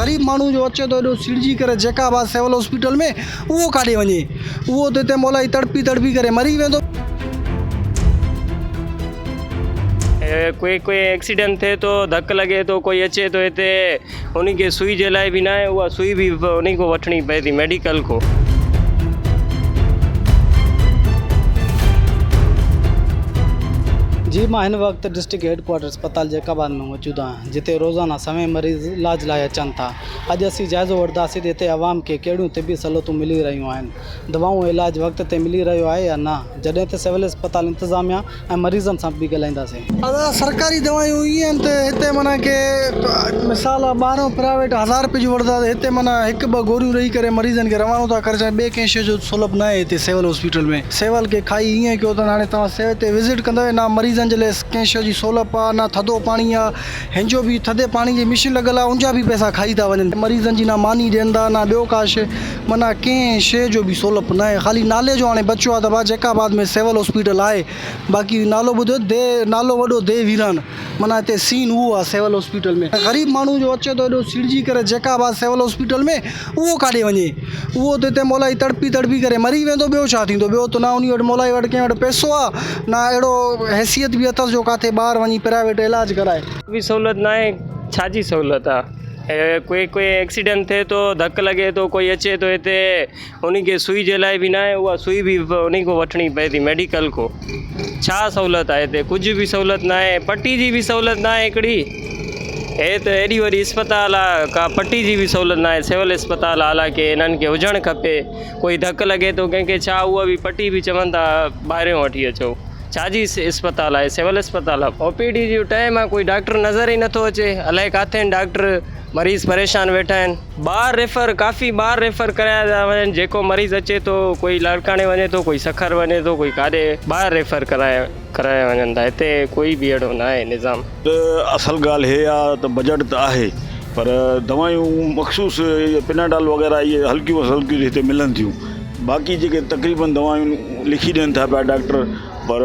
غريب ماڻهو جو اچي ٿو ايڏو سيڙجي ڪري جيڪب آباد سول هاسپيٽل ۾ اهو ڪاڏي وڃي اهو ته هتي مولائي تڙپي تڙپي ڪري مري ويندو. ڪوئي ڪوئي ايڪسيڊنٽ ٿئي ٿو ڌڪ لڳي ٿو ڪوئي اچي ٿو هتي ان کي سوئي جي لاء به ناهي اها سوئي به ان کان وٺڻي پئي ٿي ميڊيڪل کان. جي مان هن وقت ڊسٽرڪٽ هيڊ ڪوارٽر اسپتال جيڪب آباد ۾ موجود آهيان جتي روزانه سوين مريض علاج لاء اچن ٿا اڄ اسين جائزو وٺنداسين ته هتي عوام کي ڪهڙيون طبي سهولتون ملي رهيون آهن دوائون ۽ علاج وقت تي ملي رهيو آهي يا نه جڏهن ته سول اسپتال انتظاميا ۽ مريضن سان به ڳالهائينداسين. ادا سرڪاري دوائيون ائين آهن ته هتي معنيٰ ڪي مثال آ ٻاهرون پرائيويٽ هزار رپئي جون وٺندا ته هتي معنيٰ هڪ ٻه گوريون ڏئي ڪري مريضن کي روانو ٿا ڪري ڇڏين ٻي ڪنهن شيء جو سولڀ ناهي هتي سول هاسپيٽل ۾ سول کي کائي ائين ڪيو اٿن هاڻي توهان سول تي وزٽ ڪندؤ نه مريضن جي لاء ڪنهن شيء جي سولڀ آ نه ٿڌو پاڻي آ هن جو به ٿڌي پاڻي جي مشين لڳل آ ان جا به پئسا کائي ٿا وڃن مريضن جي نه ماني ڏين ٿا نه ٻيو ڪا شيء معنيٰ ڪنهن شيء جو به سولپ ناهي خالي نالي جو هاڻي بچيو آ ته ڀاء جيڪب آباد ۾ سول هاسپيٽل آهي باقي نالو ٻڌو the نالو وڏو the ويران معنيٰ هتي سين اهو آ سول هاسپيٽل ۾ غريب ماڻهو جو اچي ٿو ايڏو سيڙجي ڪري جيڪب آباد سول هاسپيٽل ۾ اهو ڪاڏي وڃي اهو ته هتي مولائي تڙپي تڙپي ڪري مري ويندو ٻيو ڇا ٿيندو ٻيو ته نه انهي وٽ مولائي وٽ ڪنهن وٽ پئسو آ نه اهڙو حيثيت به اٿس جو ڪاٿي ٻاهر وڃي پرائيويٽ علاج ڪرائي. به سهولت ناهي ڇا جي سهولت آ ڪوئي ڪوئي ايڪسيڊنٽ ٿئي ٿو ڌڪ لڳي ٿو ڪوئي اچي ٿو هتي ان کي سوئي جي لاء به ناهي اها سوئي به ان کان وٺڻي پئي ٿي ميڊيڪل کان ڇا سهولت آهي هتي ڪجهه به سهولت ناهي پٽي جي به سهولت ناهي هڪڙي هي ته ايڏي وڏي اسپتال آهي ڪا پٽي جي به سهولت ناهي سول اسپتال آهي حالانڪه هنن کي هجڻ کپي ڪوئي ڌڪ لڳي ٿو ڪنهن کي ڇا اها به پٽي به چون ٿا ٻاهريون وٺي اچو ڇا جي اسپتال آهي سول اسپتال آهي او پي ڊي جو ٽائيم آهي ڪوئي ڊاڪٽر نظر ئي نٿو اچي الائي ڪاٿي آهن ڊاڪٽر مريض پريشان ويٺا آهن ٻاهر ريفر ڪافي ٻاهر ريفر ڪرايا ٿا وڃن جيڪو مريض اچي ٿو ڪوئي لاڙڪاڻي وڃي ٿو ڪوئي سکر وڃي ٿو ڪوئي ڪاڏي ٻاهر ريفر ڪرايا ڪرايا وڃن ٿا هتي ڪوئي به اهڙو نه آهي نظام. ته اصل ڳالهه هي آ ته بجيٽ ته آهي پر دوائيون مخصوص اهي پيناڊول وغيره اهي هلڪيون هلڪيون هتي ملن ٿيون باقي جيڪي تقريبن دوائيون لکي ڏين ٿا پيا ڊاڪٽر پر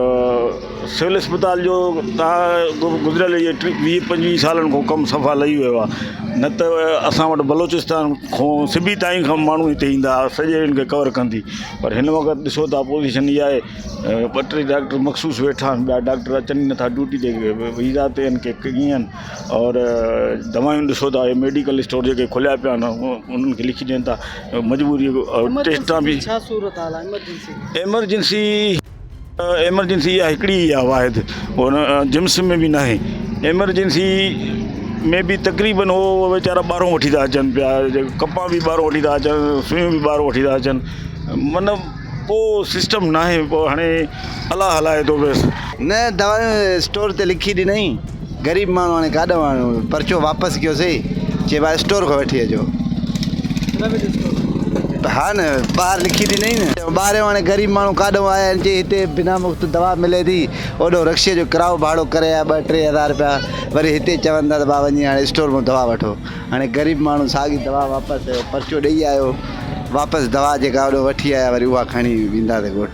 سول اسپتال جو تان گذريل اهي ٽي ويهه پنجويهه سالن کان ڪم صفا لهي ويو آهي نه ته اسان وٽ بلوچستان کان سبي تائين کان ماڻهو هتي ايندا هئا سڄي ان کي ڪور ڪندي پر هن وقت ڏسو ٿا پوزيشن اها آهي ٻه ٽي ڊاڪٽر مخصوص ويٺا آهن ٻيا ڊاڪٽر اچن ئي نٿا ڊيوٽي تي ويزا تي آهن ڪي ڪيئن آهن اور دوائون ڏسو ٿا اهي ميڊيڪل اسٽور جيڪي کليا پيا آهن انهن کي لکي ڏين ٿا مجبوري ٽيسٽا به ڇا صورت حال آهي ايمرجنسي ايمرجنسي ايمرجنسي اها هڪڙي ئي آهي واحد ان جمس ۾ به ناهي ايمرجنسي ۾ به تقريبن هو ويچارا ٻاهرون وٺي ٿا اچن پيا ڪپا به ٻاهرون وٺي ٿا اچن سيون به ٻاهرون وٺي ٿا اچن مطلب ڪو سسٽم ناهي پوء هاڻي الله هلائي ٿو بس. نه دوايون اسٽور تي لکي ڏنائين غريب ماڻهو هاڻي ڪاڏانهن آڻيون پرچو واپس ڪيوسي چي ڀاء اسٽور کان وٺي اچو. ها نه ٻاهر لکي ڏنائين نه ٻاهريون هاڻي غريب ماڻهو ڪاڏئون آيا آهن چي هتي بنا مفت دوا ملي ٿي اوڏو رڪشي جو ڪرايو ڀاڙو ڪري آيا ٻه ٽي هزار رپيا وري هتي چون ٿا ته ڀاء وڃي هاڻي اسٽور مان دوا وٺو هاڻي غريب ماڻهو ساڳي دوا واپس پرچو ڏئي آيو واپس دوا جيڪا اوڏو وٺي آيا وري اها کڻي وينداسين ڳوٺ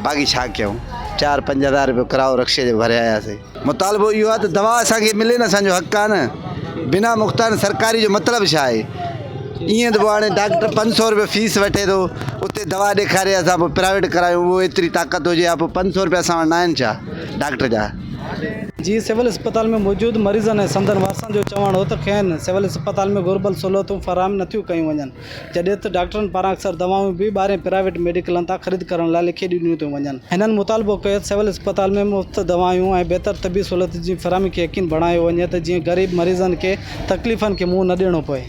باقي ڇا ڪيون چار 5000 رپيو ڪرايو رڪشي جو ڀري آياسين مطالبو اهو آهي ته دوا اسان کي ملي نه اسان جو حق آهي نه بنا مختار سرڪاري جو مطلب ڇا آهي ائين ته پوء هاڻي ڊاڪٽر 500 روپيا فيس وٺي ٿو اتي دوا ڏيکاري اسان پوء پرائيويٽ ڪرايون اهو ايتري طاقت هجي ها پوء 500 روپيا اسان وٽ نه آهن ڇا ڊاڪٽر جا. جي سول اسپتال ۾ موجود مريضن ۽ سندن وارثن جو چوڻ هو ته کين سول اسپتال ۾ گهربل سهولتون فراهم نٿيون ڪيون وڃن جڏهن ته ڊاڪٽرن پاران اڪثر دوائون به ٻاهرين پرائيويٽ ميڊيڪلن تان خريد ڪرڻ لاء لکي ڏنيون ٿيون وڃن. هنن مطالبو ڪيو ته سول اسپتال ۾ مفت دوائون ۽ بهتر طبي سهولتن جي فراهمي کي يقين بڻايو وڃي ته جيئن غريب مريضن کي تڪليفن کي منهن نه ڏيڻو پوي.